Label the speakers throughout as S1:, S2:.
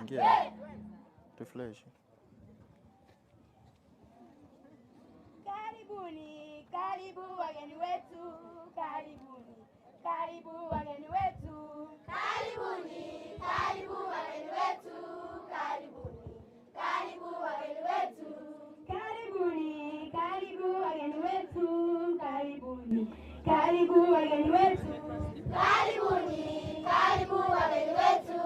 S1: Ingia. Refresh.
S2: Karibuni, karibu wageni wetu, karibuni, karibu wageni wetu.
S3: Karibuni, karibu wageni wetu, karibuni, karibu wageni wetu.
S2: Karibuni, karibu wageni wetu, karibuni, karibu wageni wetu.
S3: Karibuni, karibu wageni wetu,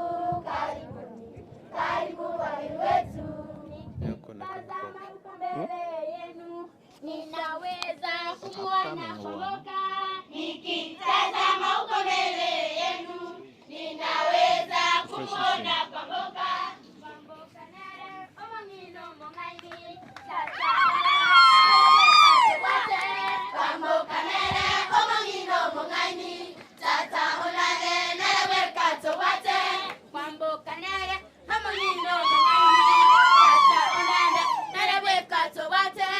S3: karibuni, karibu wageni wetu.
S2: Tazama huko mbele yenu, ninaweza kumwona Kwamboka.
S3: Nikitazama huko mbele yenu, ninaweza kumwona Kwamboka.
S2: Kwamboka nere omong'ino mong'aini, tata
S3: Kwamboka nere omong'ino mong'aini, tata onane nere weka tobwate.
S2: Kwamboka nere omong'ino mong'aini, tata onane nere weka tobwate.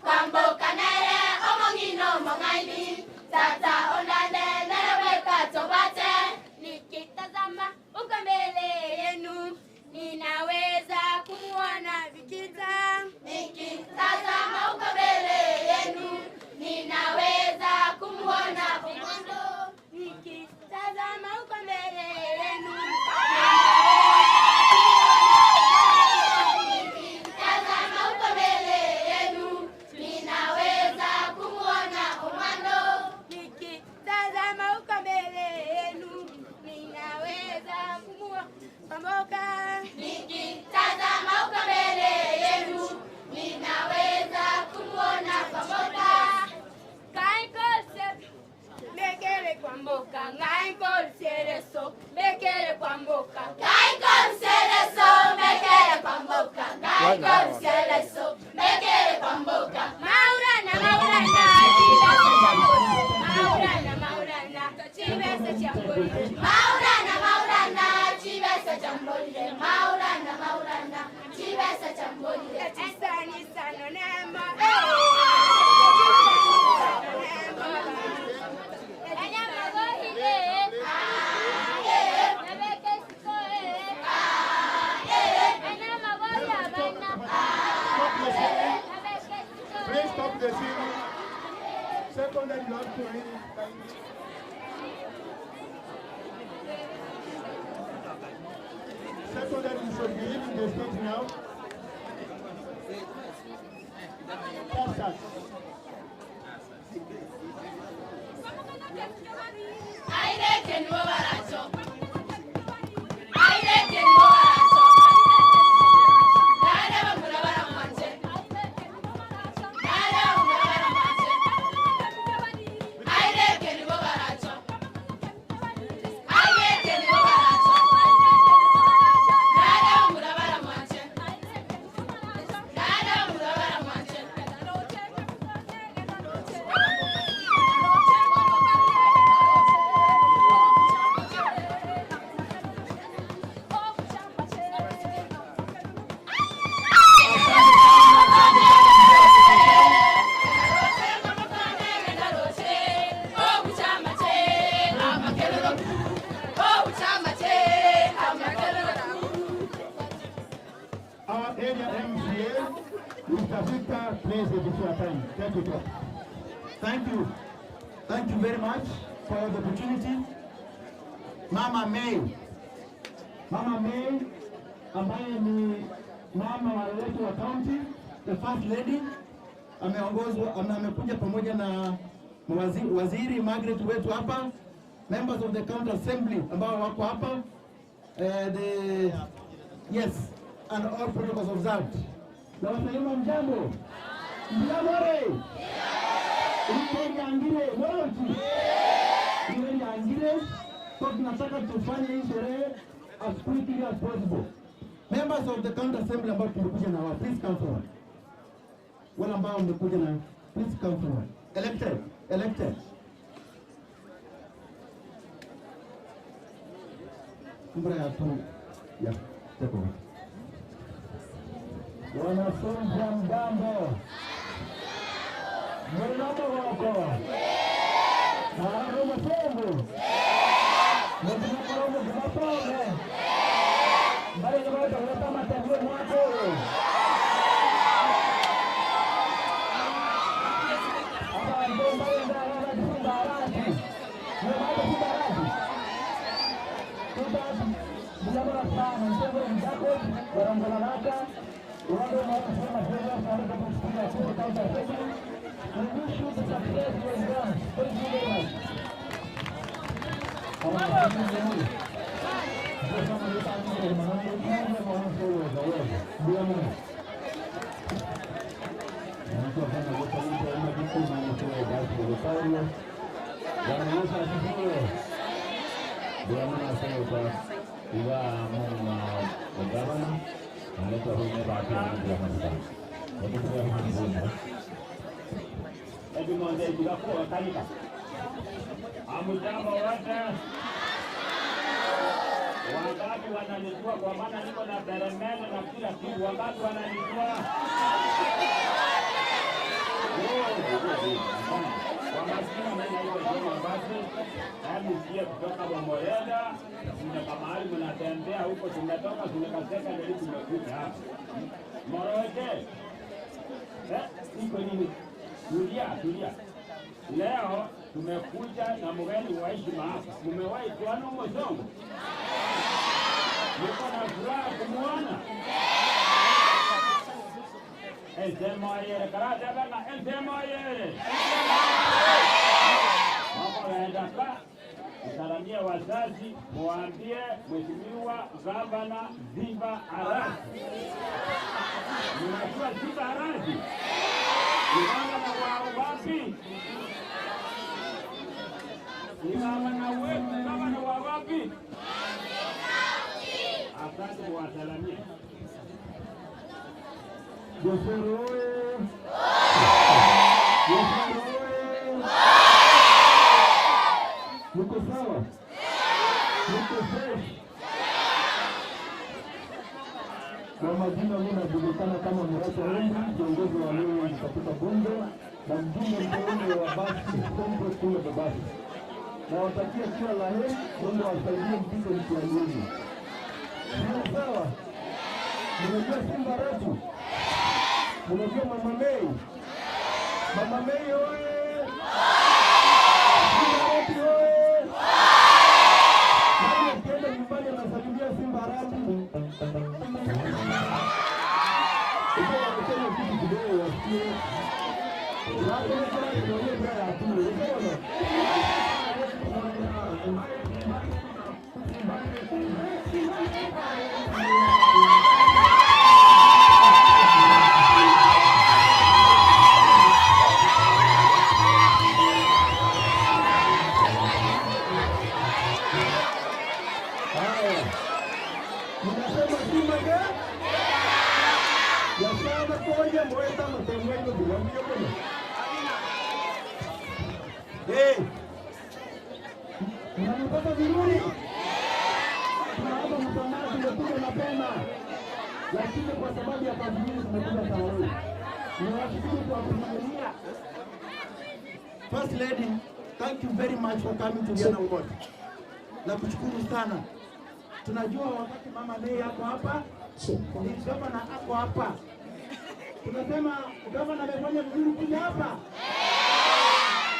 S3: Kwamboka nere omong'ino mong'aini, tata onane nere weka tobwate.
S2: Nikitazama huko mbele yenu, ninaweza kumwona Vikita.
S3: Nikitazama huko mbele yenu, ninaweza kumwona Omwando.
S2: Nikitazama huko mbele yenu,
S3: Nikitazama huko mbele yenu, ninaweza kumwona Omwando.
S2: Nikitazama huko mbele yenu, ninaweza kumwona Kwamboka.
S3: Nikitazama huko mbele yenu, ninaweza kumwona Kwamboka.
S2: Kaikose mekele Kwamboka, ngaikoseleso mekele Kwamboka.
S3: Kaiko mseleso mekele Kwamboka, kaiko mseleso mekele Kwamboka.
S2: Maurana maurana chibese cha mboli, maurana maurana chibese cha mboli.
S3: Maurana maurana chibesa cha mbolile, maurana maurana chibesa cha mbolile.
S2: Chisani sano nema,
S4: Please stop the singing. Second, that you have to read it. Second, that you should be leaving the stage now. That's us.
S3: Aireke nibo baracho. Aireke nibo baracho. Nare bamura baramwanje. Nare bamura baramwanje. Aireke nibo baracho. Aireke nibo baracho. Nare bamura baramwanje. Nare bamura baramwanje.
S4: Our area MCA, Mr. Victor, please, it is your time. Thank you.
S5: Thank you. Thank you very much for the opportunity. Mama May. Mama May ambaye ni mama wa wetu wa county, the first lady, ameongozwa amekuja pamoja na waziri Margaret wetu hapa, members of the county assembly ambao wako hapa, the yes and all protocols observed. Na wasalimu mjambo. Mjambo. Angire, angire, kwa tunataka tufanye hii sherehe as quickly as possible. Members of the county assembly ambao tumekuja na wao, please come forward. Wale ambao mmekuja na, please come forward. Elected, elected. Mbra ya tu. Yeah, take over.
S4: Wanafunzi mgambo. Mwanamke wako. Mwanamke wako. Mwanamke wako. Mbale
S6: Hamujambo wote? Wangapi wananijua? Kwa maana niko na peremende na kila kitu. Wangapi wananijua? Kwa majina mimi naitwa John Wambasi, MCA kutoka Bomboleda. Tumetoka mahali mnatembea huko, tumetoka tumekaseka ndio tumekuja hapa. Moroje? Iko nini? Tulia, tulia. Leo tumekuja na mgeni wa heshima hapa. Mumewahi kuona mzungu? Niko na furaha kumuona. Ensema yere karate bana, ensema yere. Mama waenda ka msalamie wazazi, muambie Mheshimiwa Gavana Zimba Arati. Mnajua Zimba Arati? Ni gavana wa wapi? Ni gavana wetu, gavana wa wapi? Asante muwasalamie.
S4: Josero oye! Josero oye! Muko sawa? Muko fresh? Kwa majina mimi najulikana kama Murata Henry, kiongozi wa leo katika bunge na mjumbe mteule wa Basi Kongwe kule Babati. Nawatakia kila la heri, Mungu awasaidie mpite mtihani wenu. Ndio sawa? Mnajua Simba refu? Mnajua Mama May? Mama May oye! Simba Arati oye! Nani akienda nyumbani anasalimia Simba Arati? Uko wanasema kitu kidogo wasikie. Ninasema Simba gani? Yasaba koja mweta matemwengo bilambio kono. Eh. Mnanipata vizuri? Tunaomba msamaha, tumekuja mapema. Lakini kwa sababu ya kazi nyingi tumekuja saa hii. Ninawashukuru kwa kuvumilia. First Lady, thank you very much for coming to Rihanna Award. Nakushukuru sana. Tunajua wakati Mama May ako hapa, ni gavana ako hapa. Tunasema gavana amefanya vizuri kuja hapa.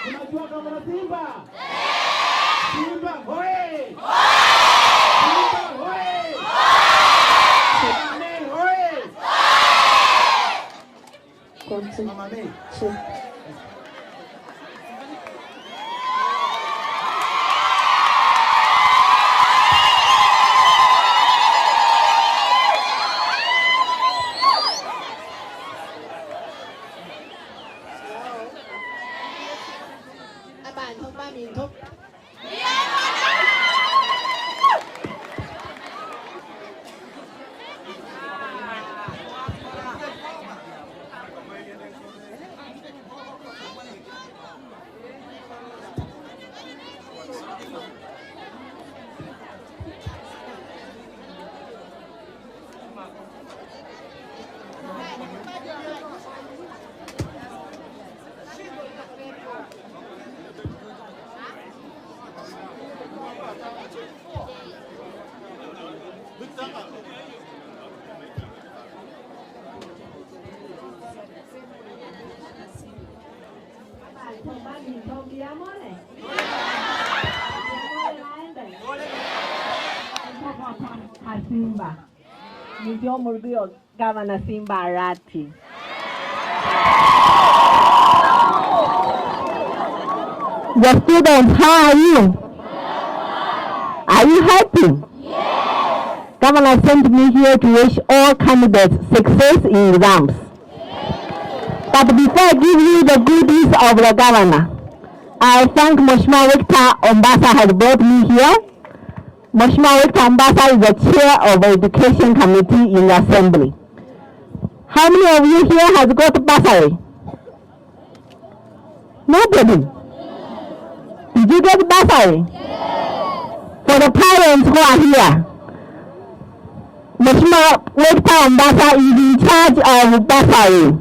S4: Tunajua gavana Simba. Simba hoye! Simba hoye! Mama May hoye! Mama May.
S7: Simba. Ndio Murgio Governor Simba Arati. The students, how are you? Are you happy? Yes. Governor sent me here to wish all candidates success in exams. But before I give you the goodies of the governor, I thank Mheshimiwa Victor Ombasa has brought me here. Mheshimiwa Victor Ombasa is the chair of the Education Committee in the Assembly. How many of you here has got bursary? Nobody. Did you get bursary? Yes. For the parents who are here, Mheshimiwa Victor Ombasa is in charge of bursary.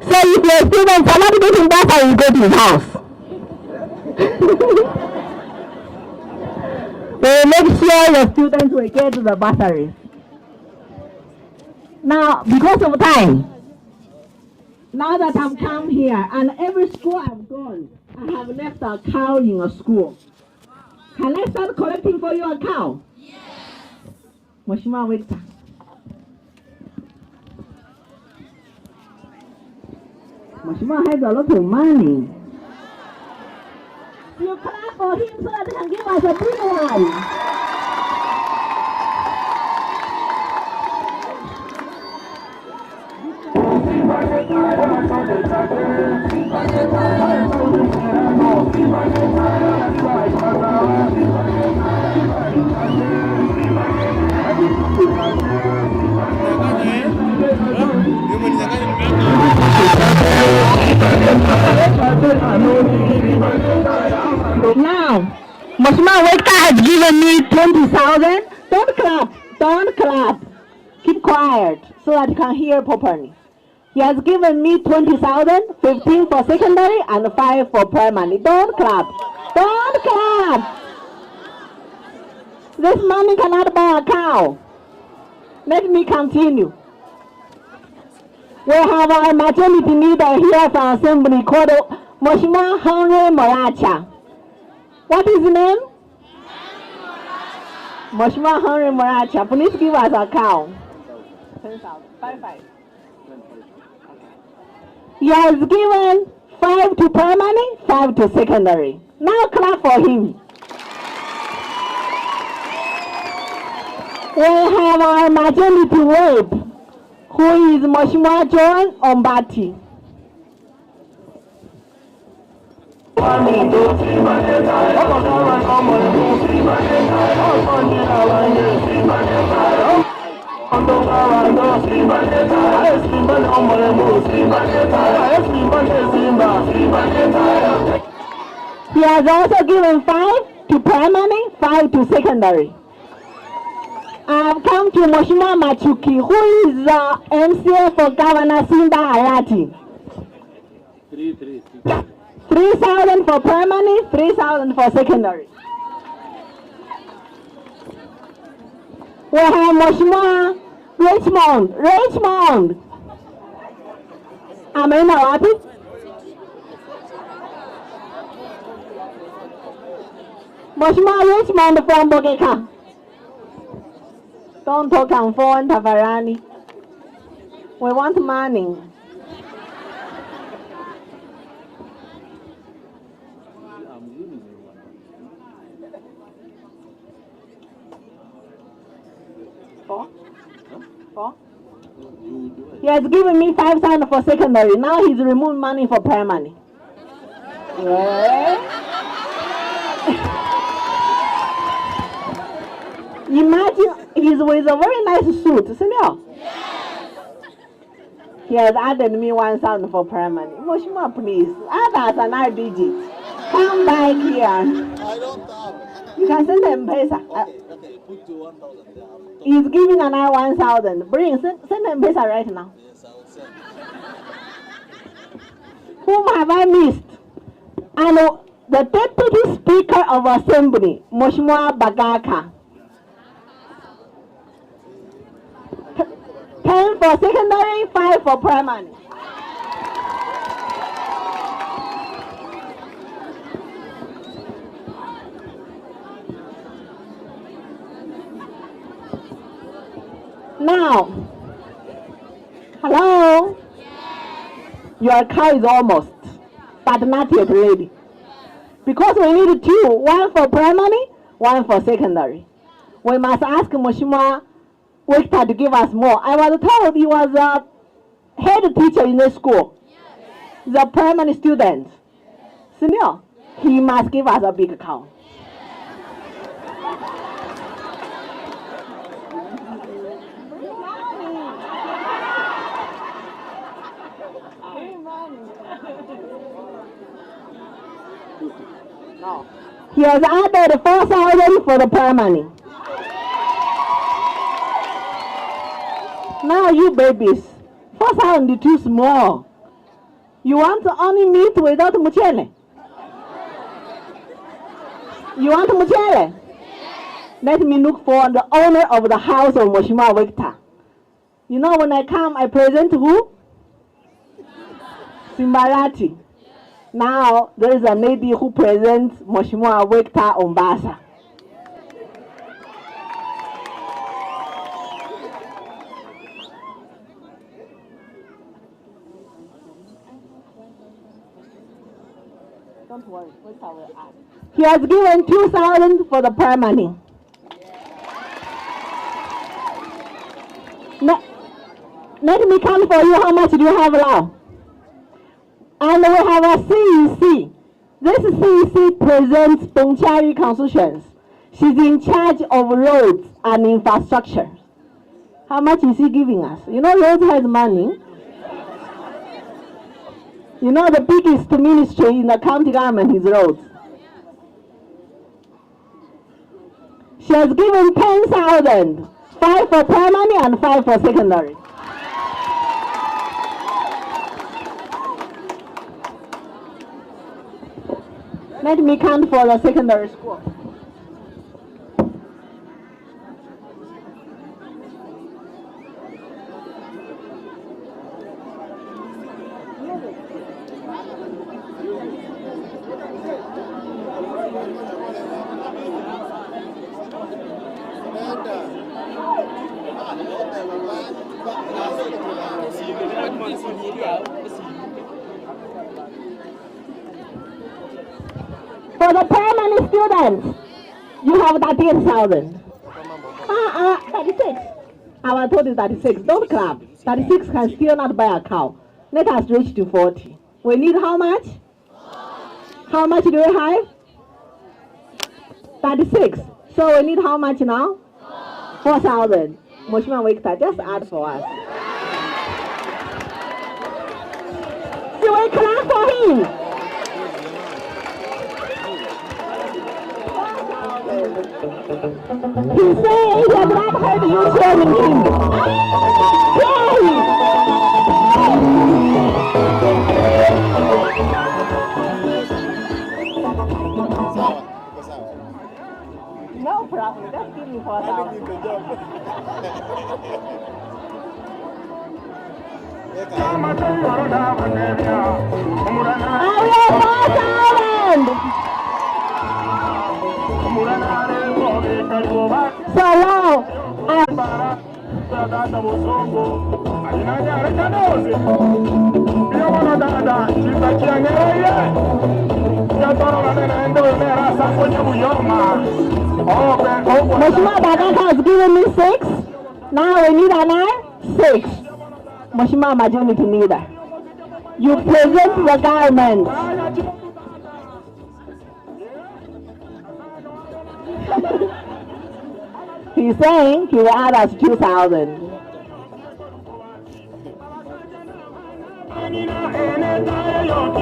S7: So if your students are not getting bursary, you go to his house. We will make sure your students will get the bursaries. Now, because of time, now that I've come here, and every school I've gone, I have left a cow in a school. Can I start collecting for you a cow? Yes. Mheshimiwa Victor. Mheshimiwa has a lot of money. You clap for him so that he can give us a big one. Now, Mheshimiwa Victor has given me 20,000. Don't clap, don't clap. Keep quiet so that you can hear properly. He has given me 20,000, 15 for secondary and 5 for primary. Don't clap, don't clap. This money cannot buy a cow. Let me continue. We have our majority leader here from Assembly called Mheshimiwa Henry Moracha. What is his name? Mheshimiwa Henry Moracha. Please give us a cow. 10,000. 5, 5. He has given 5 to primary, 5 to secondary. Now clap for him. We have our majority whip, who is Mheshimiwa John Ombati. He has also given 5 to primary, 5 to secondary. I have come to Mheshimiwa Machuki, who is the MCA for Governor Simba Arati. 3,000 for primary, 3,000 for secondary. We have Mheshimiwa Richmond, Richmond. Ameenda wapi? Mheshimiwa Richmond from Bogeka. Don't talk on phone, tafadhali. We want money. Four? Four? He has given me 5,000 for secondary. Now he's removed money for primary. Yeah. Imagine he's with a very nice suit, isn't it? Yes. He has added me 1,000 for primary. Mheshimiwa, please, add us another digit. Come back here.
S1: I don't have.
S7: You can send M-Pesa.
S1: Okay, put to 1,000 there.
S7: He's giving another 1,000. Bring, send M-Pesa right now.
S1: Yes, I will send.
S7: Whom have I missed? And the Deputy Speaker of Assembly, Mheshimiwa Bagaka. 10 for secondary, 5 for primary. Now, hello? Your car is almost, but not yet ready. Because we need two, one for primary, one for secondary. We must ask Mheshimiwa Victor to give us more. I was told he was a head teacher in the school, the primary students. Senior, he must give us a big cow. No. He has added 4,000 for the primary. Now you babies, 4,000 is too small. You want only meat without mchele? You want mchele? Let me look for the owner of the house of Mheshimiwa Victor. You know when I come, I present who? Simbarati. Now there is a lady who presents Mheshimiwa Victor Ombasa. Don't worry, Victor will add. He has given 2,000 for the primary. Let me count for you how much do you have now. And we have a CEC. This CEC presents Bonchari constituents. She's in charge of roads and infrastructure. How much is he giving us? You know, roads has money. You know, the biggest ministry in the county government is roads. She has given 10,000, 5 for primary and 5 for secondary. Let me count for the secondary school. For the primary students, you have 38,000. 36. Our total is 36. Don't clap. 36 can still not buy a cow. Let us reach to 40. We need how much? How much do we have? 36. So we need how much now? 4,000. Mheshimiwa Victor, just add for us. So we clap for him. He said he has not heard you cheering him. Yay!
S1: Sawa, iko sawa.
S7: No problem. Just give me 4,000.
S1: Weka.
S7: I will 4,000. So now, Mheshimiwa Bagaka has given me 6. Now we need another 6. Mheshimiwa Majority Leader, you present the government. He's saying he will add us 2,000.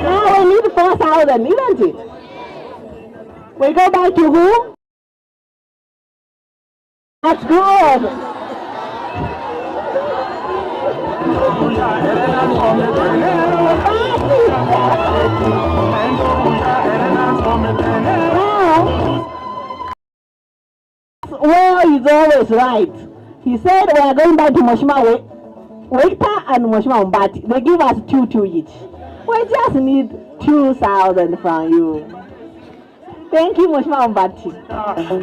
S7: Now we need 4,000, isn't it? We go back to who? That's good. Now, well is always right. He said we are going back to Mheshimiwa Victor and Mheshimiwa Ombati. They give us 2 each. We just need 2,000 from you. Thank you, Mheshimiwa Ombati.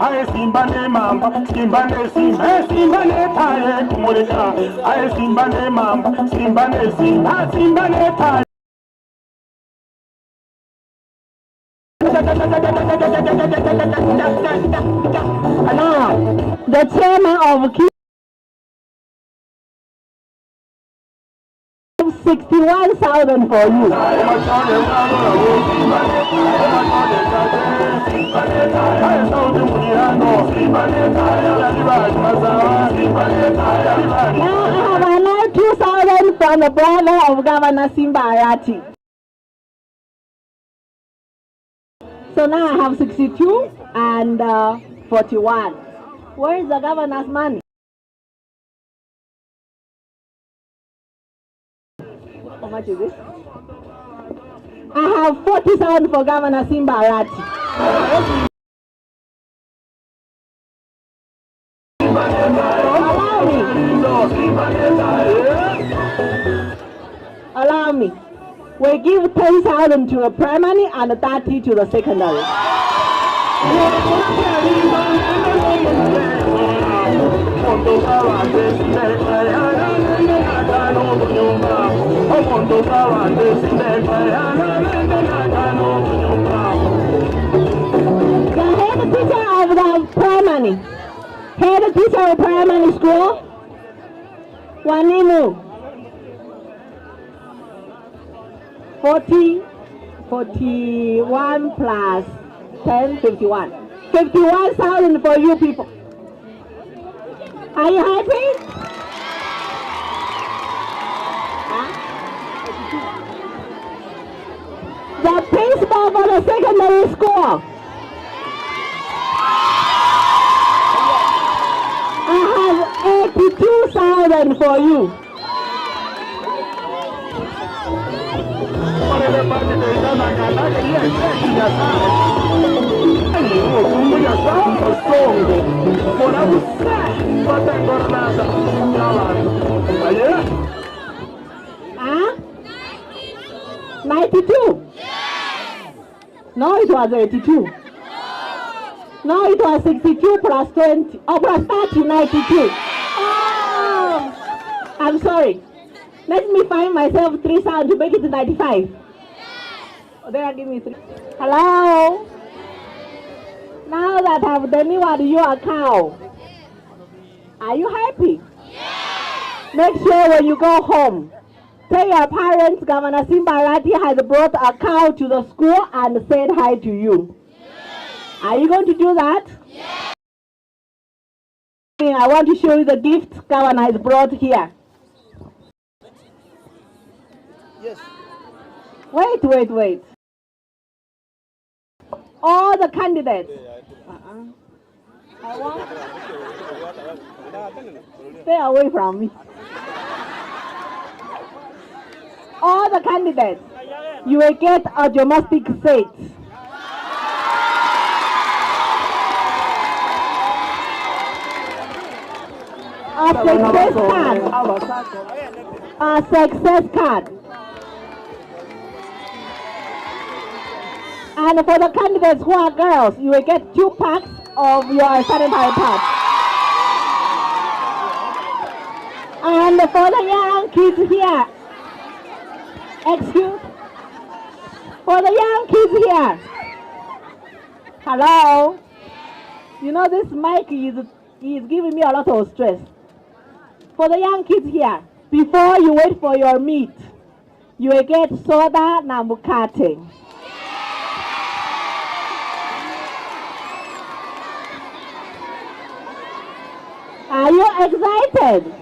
S4: Aye simba ne mamba, simba ne simba, simba ne taye kumulika. Aye simba ne mamba, simba ne simba, simba ne taye.
S7: Now, the chairman of K 61,000 for you. Now I have another 2,000 from the brother of Governor Simba Arati. So now I have 62 and 41. Where is the governor's money? How much is this? I have 47 for Governor Simba Arati. Allow me. Allow me. We give 10,000 to the primary and 30 to the secondary. The head teacher of the primary, head teacher of primary school, Wanimu. 40, 41 plus 10, 51. 51,000 for you people. Are you happy? Huh? The principal for the secondary school. I have 82,000 for you. Huh? 92? No, it was 82. No, it was 62 plus 20. Oh, plus 30, 92. Oh, I'm sorry. Let me find myself 3,000 to make it 95. Oh, there, give me 3. Hello? Now that I've delivered you a cow, are you happy? Make sure when you go home, tell your parents Governor Simba Arati has brought a cow to the school and said hi to you. Are you going to do that? I want to show you the gift Governor has brought here.
S1: Yes.
S7: Wait, wait, wait. All the candidates. I want stay away from me. All the candidates, you will get a domestic seat. A success card. A success card. And for the candidates who are girls, you will get 2 packs of your sanitary pads. And for the young kids here, excuse, for the young kids here, hello, you know this mic is giving me a lot of stress. For the young kids here, before you wait for your meat, you will get soda na mkate. Are you excited?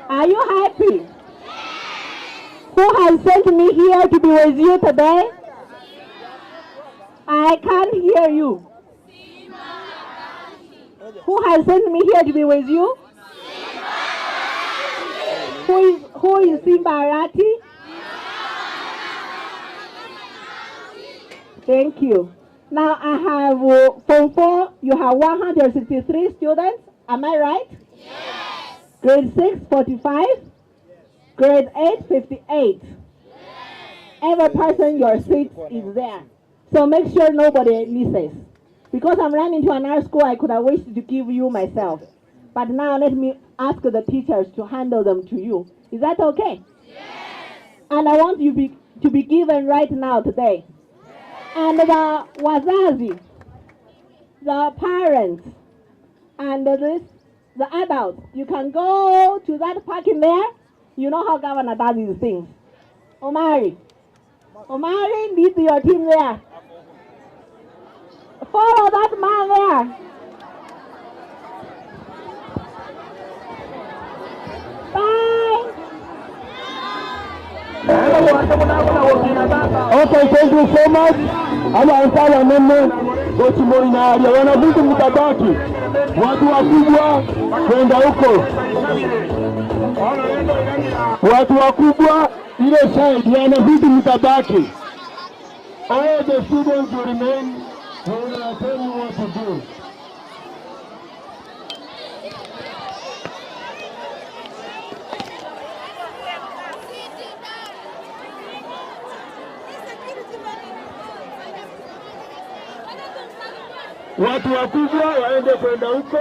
S7: Are you happy? Who has sent me here to be with you today? I can't hear you. Who has sent me here to be with you? Who is Simba Arati? Thank you. Now I have Form 4, you have 163 students. Am I right?
S3: Yes.
S7: Grade 6, 45. Grade 8, 58.
S3: Yes.
S7: Every person, your seat is there. So make sure nobody misses. Because I'm running to another school, I could have wished to give you myself. But now let me ask the teachers to handle them to you. Is that okay? Yes. And I want you to be given right now today. And the wazazi, the parents, and the adults, you can go to that parking there. You know how governor does these things. Omari. Omari, lead your team there. Follow that man there. Bye.
S4: Okay, thank you so much. Ama nene gochimoinaria wanafunzi mtabaki, watu wakubwa kwenda huko, watu wakubwa ile side, wanafunzi mtabaki. All the students will remain. We will tell you what to do. Watu wakubwa waende kwenda huko.